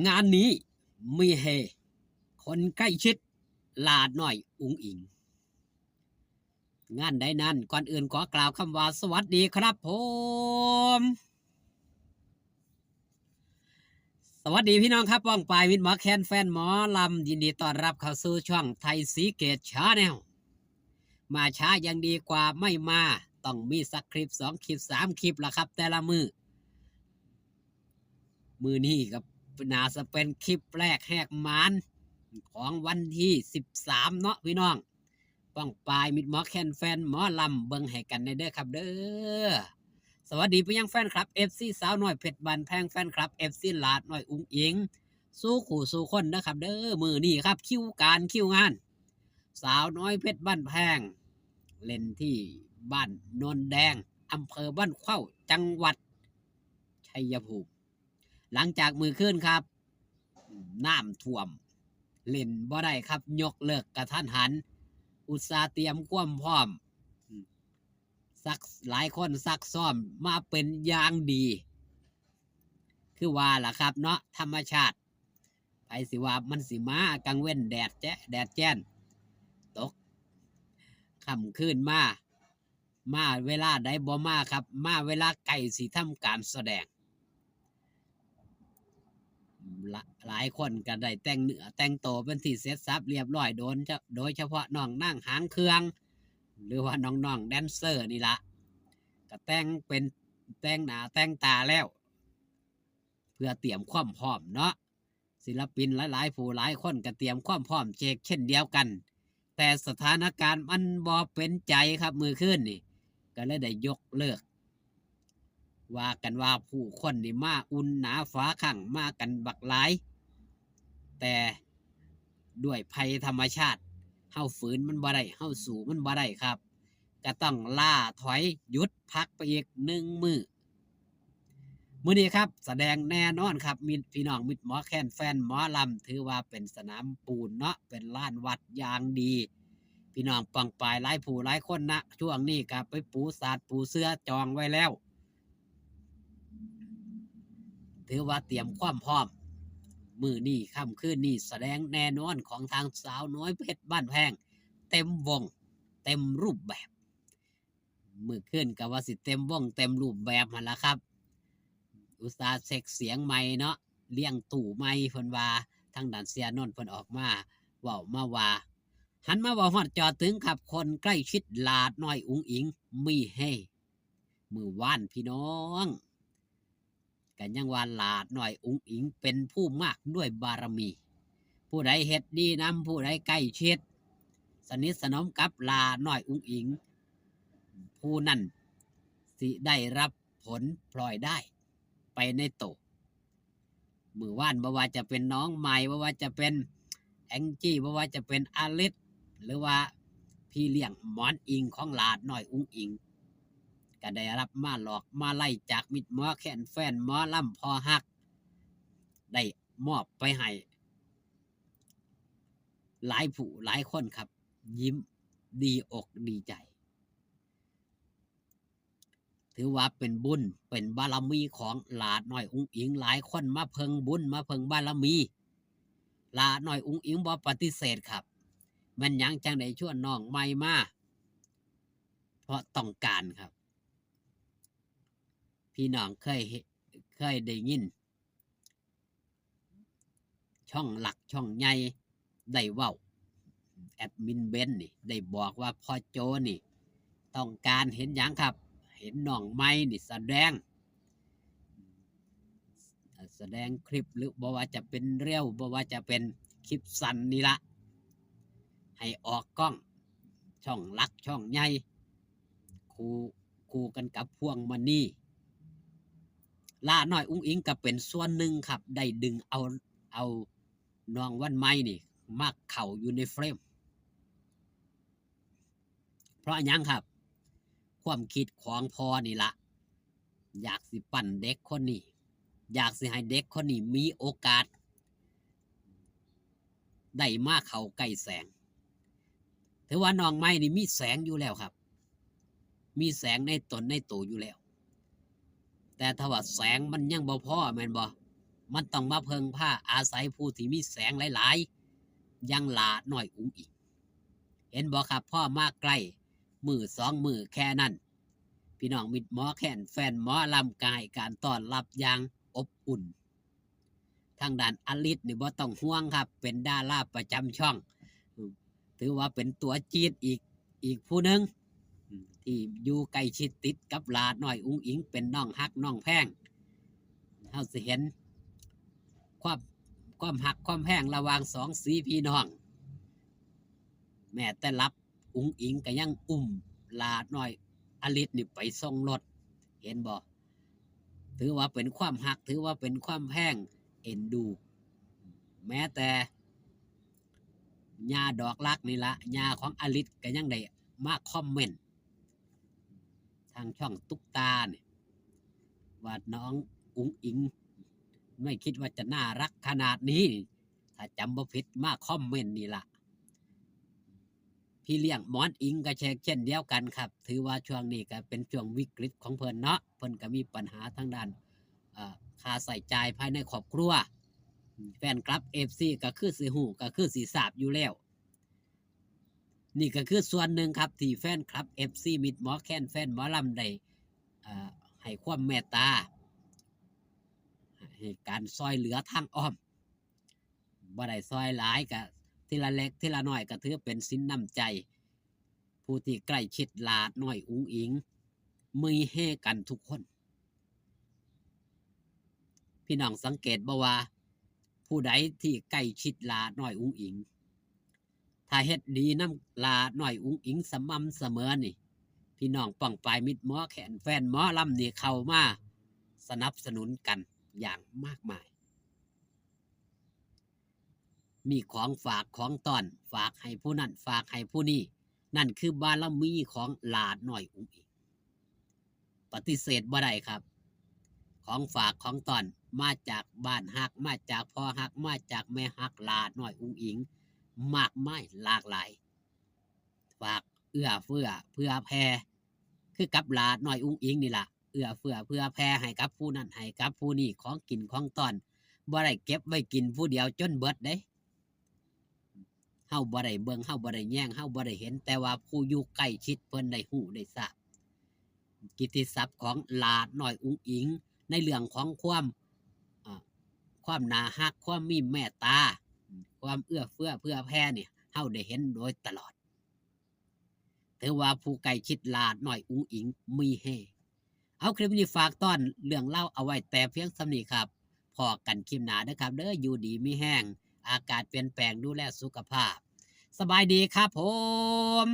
ງານນີ້ມີເຮ ຄົນໃກ້ຊິດຫຼ້ານ້ອຍອຸງອິງ ງານໃດນັ້ນ? ກ່ອນອື່ນຂໍກ່າວຄຳວ່າສະຫວັດດີຄັບຜົມ ສະຫວັດດີພີ່ນ້ອງຄັບ ປ້ອງປາຍມິດໝໍແຄນແຟນໝໍລຳ ຍິນດີຕ້ອນຮັບເຂົ້າສູ່ຊ່ອງໄທສີເກດ Channel ມາຊ້າຍັງດີກວ່າໄມ່ມາ ຕ້ອງມີສັກຄລິບສອງຄລິບສາມຄລິບລະຄັບແຕ່ລະມື້. ມື້ນີ້ກໍໜ້າຈະເປັນຄລິບແລກແຫກໝານຂອງວັນທີສິບສາມເນາະພີ່ນ້ອງ ປ້ອງປາຍມິດໝໍແຄນແຟນໝໍລຳ ເບິ່ງໃຫ້ກັນແດ່ເດີຄັບເດີ. ສະຫວັດດີໄປຍັງແຟນຄລັບເອັຟຊີສາວນ້ອຍເພັດບ້ານແພງ ແຟນຄລັບເອັຟຊີຫຼ້ານ້ອຍອຸງອິງ ສູ່ຄູ່ສູ່ຄົນເດີຄັບເດີ. ມື້ນີ້ຄັບ ຄິວການຄິວງານ ສາວນ້ອຍເພັດບ້ານແພງ ເລ່ນທີ່ບ້ານໂນນແດງ ອຳເພີບ້ານເຂົ້າ ຈັງຫວັດໄຊຍະພູມ. ຫຼັງຈາກມື້ຄືນຄັບ ນ້ຳຖ້ວມ ເລ່ນບໍ່ໄດ້ຄັບ ຍົກເລີກກະທັນຫັນ ອຸດສ່າຕຽມຄວາມພ້ອມ ຊັກ ຫຼາຍຄົນຊັກຊ້ອມມາເປັນຢ່າງດີ ຄືວ່າລະຄັບເນາະ ທຳມະຊາດ ໃຜຊິວ່າມັນຊິມາກາງເວັນແດດແຈະ ແດດແຈ້ນ ຕົກຄ່ຳຄືນມາ ມາເວລາໃດບໍ່ມາຄັບ ມາເວລາໃກ້ຊິທຳການສະແດງ. ຫຼາ ຫຼາຍຄົນກໍໄດ້ແຕ່ງເນື້ອແຕ່ງໂຕເປັນທີ່ເສັດສັບລຽບລ້ອຍ ໂດນ ໂດຍສະເພາະນ້ອງນາງຫາງເຄື່ອງ ຫຼືວ່ານ້ອງໆແດນເຊີນີ້ລະ ກໍແຕ່ງເປັນ ແຕ່ງໜ້າແຕ່ງຕາແລ້ວ ເພື່ອຕຽມຄວາມພ້ອມເນາະ. ສິລະປິນຫຼາຍໆຜູ້ຫຼາຍຄົນກໍຕຽມຄວາມພ້ອມເຊັ່ນ ເຊັ່ນດຽວກັນ ແຕ່ສະຖານະການມັນບໍ່ເປັນໃຈຄັບ ມື້ຄືນນີ້ ກໍເລີຍໄດ້ຍົກເລີກ ວ່າກັນວ່າຜູ້ຄົນນີ້ມາອຸ່ນໜາຝາຄັງ ມາກັນບັກຫຼາຍ ແຕ່ດ້ວຍໄພທຳມະຊາດ ເຮົາຝືນມັນບໍ່ໄດ້ ເຮົາສູ້ມັນບໍ່ໄດ້ຄັບ ກໍຕ້ອງລາຖອຍ ຢຸດພັກໄປອີກໜຶ່ງມື້. ມື້ນີ້ຄັບ ສະແດງແນ່ນອນຄັບ ມິດ ພີ່ນ້ອງມິດໝໍແຄນແຟນໝໍລຳ ຖືວ່າເປັນສະໜາມປູນເນາະ ເປັນລານວັດຢ່າງດີ ພີ່ນ້ອງປ້ອງປາຍຫຼາຍຜູ້ຫຼາຍຄົນນະ ຊ່ວງນີ້ກໍໄປປູສາດປູເສື່ອຈອງໄວ້ແລ້ວ ຖືວ່າຕຽມຄວາມພ້ອມ. ມື້ນີ້ຄ່ຳຄືນນີ້ ສະແດງແນ່ນອນຂອງທາງສາວນ້ອຍເພັດບ້ານແພງ ເຕັມວົງເຕັມຮູບແບບ. ມື້ຄືນກໍວ່າຊິເຕັມວົງເຕັມຮູບແບບຫັ້ນລະຄັບ ອຸດສ່າເຊັກສຽງໃໝ່ເນາະ ລຽງຕູ້ໃໝ່ ເພິ່ນວ່າ ທາງດ້ານເຊຍນົນເພິ່ນອອກມາເວົ້າມາວ່າ ຫັນມາເວົ້າຮອດຈໍຕຶງຄັບ ຄົນໃກ້ຊິດຫຼ້ານ້ອຍອຸງອິງມີເຮ. ມື້ວານພີ່ນ້ອງ ກໍຍັງວ່າຫຼ້ານ້ອຍອຸງອິງເປັນຜູ້ມາກດ້ວຍບາລະມີ ຜູ້ໃດເຮັດດີນຳ ຜູ້ໃດໃກ້ຊິດສະໜິດສະໜົມກັບຫຼ້ານ້ອຍອຸງອິງ ຜູ້ນັ້ນຊິໄດ້ຮັບຜົນພລອຍໄດ້ໄປໃນໂຕ. ມື້ວານບໍ່ວ່າຈະເປັນນ້ອງໃໝ່ ບໍ່ວ່າຈະເປັນແອງຈີ້ ບໍ່ວ່າຈະເປັນອາລິດ ຫຼືວ່າພີ່ລ້ຽງໝອນອິງຂອງຫຼ້ານ້ອຍອຸງອິງ ກໍໄດ້ຮັບມາຫຼອກມາໄລ່ຈາກມິດໝໍແຄນແຟນໝໍລຳພໍ່ຮັກ ໄດ້ມອບໄປໃຫ້ຫຼາຍຜູ້ຫຼາຍຄົນຄັບ ຍິ້ມດີອົກດີໃຈ. ຖືວ່າເປັນບຸນເປັນບາລະມີຂອງຫຼ້ານ້ອຍອຸງອິງ ຫຼາຍຄົນມາເພິ່ງບຸນມາເພິ່ງບາລະມີ ຫຼ້ານ້ອຍອຸງອິງບໍ່ປະຕິເສດຄັບ. ແມ່ນຫຍັງຈັ່ງໄດ້ຊວນນ້ອງໃໝ່ມາ? ເພາະຕ້ອງການຄັບ. ພີ່ນ້ອງເຄີຍເຫັນ ເຄີຍໄດ້ຍິນ ຊ່ອງຫຼັກຊ່ອງໃຫຍ່ໄດ້ເວົ້າ ແອດມິນເບັນນີ້ໄດ້ບອກວ່າພໍ່ໂຈນີ້ຕ້ອງການເຫັນຫຍັງຄັບ? ເຫັນນ້ອງໃໝ່ນີ້ສະແດງ ສະແດງຄລິບ ຫຼືບໍ່ວ່າຈະເປັນເຣວ ບໍ່ວ່າຈະເປັນຄລິບສັ້ນນີ້ລະ ໃຫ້ອອກກ້ອງ ຊ່ອງຫຼັກຊ່ອງໃຫຍ່ ຄູ່ ຄູ່ກັນກັບພວງມະນີ. ຫຼ້ານ້ອຍອຸງອິງກໍເປັນສ່ວນໜຶ່ງຄັບ ໄດ້ດຶງເອົາ ເອົານ້ອງວັນໃໝ່ນີ້ມາເຂົ້າຢູ່ໃນເຟຣມ. ເພາະຫຍັງຄັບ? ຄວາມຄິດຂອງພໍ່ນີ້ລະ ຢາກຊິປັ້ນເດັກຄົນນີ້ ຢາກຊິໃຫ້ເດັກຄົນນີ້ມີໂອກາດ ໄດ້ມາເຂົ້າໃກ້ແສງ. ຖືວ່ານ້ອງໃໝ່ນີ້ມີແສງຢູ່ແລ້ວຄັບ ມີແສງໃນຕົນໃນໂຕຢູ່ແລ້ວ ແຕ່ຖ້າວ່າແສງມັນຍັງບໍ່ພໍແມ່ນບໍ່? ມັນຕ້ອງມາເພິ່ງພາອາໄສຜູ້ທີ່ມີແສງຫຼາຍໆ ຢ່າງຫຼ້ານ້ອຍອຸງອິງ. ເຫັນບໍ່ຄັບ? ພໍມາໃກ້ມື້ສອງມື້ແຄ່ນັ້ນ ພີ່ນ້ອງມິດໝໍແຄນ ແຟນໝໍລຳ ກໍໃຫ້ການຕ້ອນຮັບຢ່າງອົບອຸ່ນ. ທາງດ້ານອາລິດນີ້ບໍ່ຕ້ອງຫ່ວງຄັບ ເປັນດາລາປະຈຳຊ່ອງ ຖືວ່າເປັນຕົວจี๊ດອີກ ອີກຜູ້ໜຶ່ງ ທີ່ຢູ່ໃກ້ຊິດຕິດກັບຫຼ້ານ້ອຍອຸງອິງ ເປັນນ້ອງຮັກນ້ອງແພງ. ເຮົາຊິເຫັນຄວາມ ຄວາມຮັກຄວາມແພງລະຫວ່າງສອງສີພີ່ນ້ອງ. ແມ້ແຕ່ຫຼັບ ອຸງອິງກໍຍັງອຸ້ມຫຼ້ານ້ອຍອາລິດນີ້ໄປສົ່ງລົດ ເຫັນບໍ່? ຖືວ່າເປັນຄວາມຮັກ ຖືວ່າເປັນຄວາມແພງເອັນດູ. ແມ້ແຕ່ຍ່າດອກລັກນີ້ລະ ຍ່າຂອງອາລິດກໍຍັງໄດ້ມາຄອມເມັນທາງຊ່ອງຕຸກຕານີ້ວ່າ ນ້ອງອຸງອິງ ໄມ່ຄິດວ່າຈະໜ້າຮັກຂະໜາດນີ້. ຖ້າຈຳບໍ່ຜິດມາຄອມເມັນນີ້ລະ. ພີ່ລ້ຽງໝອນອິງກໍເຊັ່ນ ເຊັ່ນດຽວກັນຄັບ ຖືວ່າຊ່ວງນີ້ກໍເປັນຊ່ວງວິກິດຂອງເພິ່ນເນາະ ເພິ່ນກໍມີບັນຫາທາງດ້ານ ເອີ ຄ່າໃຊ້ຈ່າຍພາຍໃນຄອບຄົວ. ແຟນຄລັບເອັຟຊີກໍຄືຊິຮູ້ ກໍຄືຊິຊາບຢູ່ແລ້ວ. ນີ້ກໍຄືສ່ວນໜຶ່ງຄັບ ທີ່ແຟນຄລັບເອັຟຊີ ມິດໝໍແຄນ ແຟນໝໍລຳໄດ້ ເອີ ໃຫ້ຄວາມເມດຕາ ໃຫ້ການຊ່ອຍເຫຼືອທາງອ້ອມ. ບໍ່ໄດ້ຊ່ອຍຫຼາຍ ກະທີລະເລັກທີລະນ້ອຍ ກະຖືເປັນສິນນ້ຳໃຈ. ຜູ້ທີ່ໃກ້ຊິດຫຼ້ານ້ອຍອຸງອິງ ມີເຮກັນທຸກຄົນ. ພີ່ນ້ອງສັງເກດບໍ່ວ່າ ຜູ້ໃດທີ່ໃກ້ຊິດຫຼ້ານ້ອຍອຸງອິງ ຖ້າເຮັດດີນຳຫຼ້ານ້ອຍອຸງອິງສະໝ່ຳສະເໝີນີ້ ພີ່ນ້ອງປ້ອງປາຍມິດໝໍແຄນ ແຟນໝໍລຳນີ້ເຂົ້າມາສະໜັບສະໜູນກັນຢ່າງມາກມາຍ. ມີຂອງຝາກຂອງຕ້ອນ ຝາກໃຫ້ຜູ້ນັ້ນ ຝາກໃຫ້ຜູ້ນີ້ ນັ້ນຄືບາລະມີຂອງຫຼ້ານ້ອຍອຸງອິງ ປະຕິເສດບໍ່ໄດ້ຄັບ. ຂອງຝາກຂອງຕ້ອນມາຈາກບ້ານຮັກ ມາຈາກພໍ່ຮັກ ມາຈາກແມ່ຮັກ ຫຼ້ານ້ອຍອຸງອິງ ມາກມາຍຫຼາກຫຼາຍ. ຝາກເອື້ອເຟື້ອເຜື່ອແຜ່ ຄືກັບຫຼ້ານ້ອຍອຸງອິງນີ້ລະ ເອື້ອເຟື້ອເຜື່ອແຜ່ໃຫ້ກັບຜູ້ນັ້ນ ໃຫ້ກັບຜູ້ນີ້ ຂອງກິນຂອງຕ້ອນ ບໍ່ໄດ້ເກັບໄວ້ກິນຜູ້ດຽວຈົນເບິດເດ້. ເຮົາບໍ່ໄດ້ເບິ່ງ ເຮົາບໍ່ໄດ້ແຍງ ເຮົາບໍ່ໄດ້ເຫັນ ແຕ່ວ່າຜູ້ຢູ່ໃກ້ຊິດເພິ່ນໄດ້ຮູ້ໄດ້ຊາບ ກິດຕິສັບຂອງຫຼ້ານ້ອຍອຸງອິງ ໃນເລື່ອງຂອງຄວາມ ເອີ ຄວາມໜ້າຮັກ ຄວາມມີເມດຕາ ຄວາມເອື້ອເຟື້ອເຜື່ອແຜ່ນີ້ ເຮົາໄດ້ເຫັນໂດຍຕະຫຼອດ. ຖືວ່າຜູ້ໃກ້ຊິດຫຼ້ານ້ອຍອຸງອິງມີເຮ. ເອົາ ຄລິບນີ້ຝາກຕ້ອນເລື່ອງລາວເອົາໄວ້ແຕ່ພຽງສ່ຳນີ້ຄັບ. ພໍ້ກັນຄລິບໜ້າເດີຄັບເດີ. ຢູ່ດີມີແຮງ, ອາກາດປ່ຽນແປງ, ດູແລສຸຂະພາບ. ສະບາຍດີຄັບຜົມ.